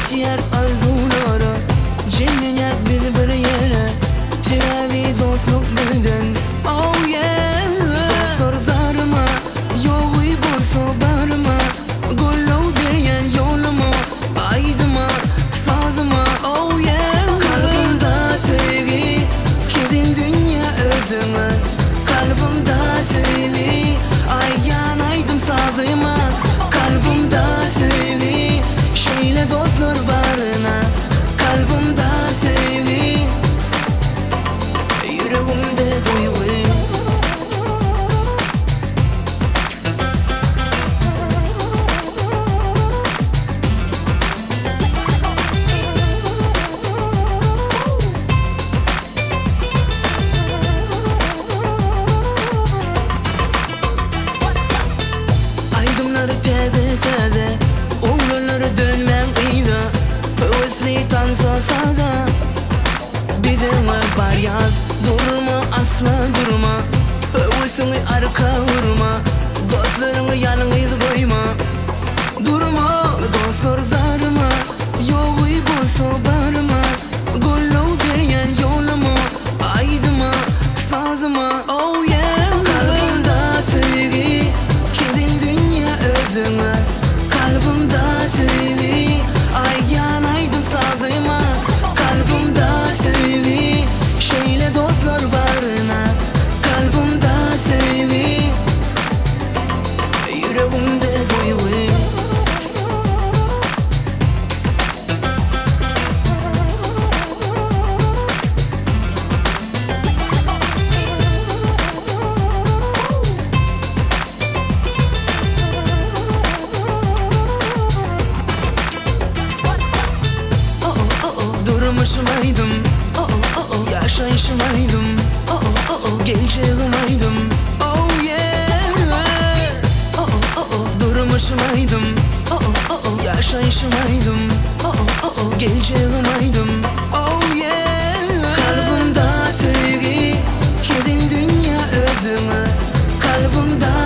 Ýetýäris arzuwlara, Jemlenýäris biz bir ýere, Sebäbi dostluk bizden, oh yeah. Dostlar zaryma, ýogy bolsa baryma, Goldaw berýän ýoluma, aýdyma, sazyma, oh yeah. Kalbymda söýgi, kezil dünýä özüňe, Kalbymda söýgi, aýdýan aýdym sazyma, Kalbymda söýgi, şeýle dostlar baryna, Kalbymda söýgi, ýüregimde duýgy. Aýdymlary täze-täze, Oglanlar dönmäň yza, Höwesli tansa saza. Biz öňe barýas, durma asla durma, Höwesiňi arka urma, Dostlaryňy ýalňyz goýma. Durma, dostlar zaryma, Ýogy bolsa baryma, Goldaw berýän ýoluma, Aýdyma, sazyma, oh yeah. Kalbymda söýgi, kezil dünýä özüňe, Kalbymda söýgi, aýdýan aýdym sazyma, Kalbymda söýgi, şeýle dostlar baryna, Kalbymda söýgi, ýüregimde duýgy. Durmuşym aýdym, ýaşaýşym aýdym, Geljegim aýdym, oh yeah. Durmuşym aýdym, ýaşaýşym aýdym, Geljegim aýdym, oh yeah. Kalbymda söýgi, kezil dünýä özüňe, Kalbymda.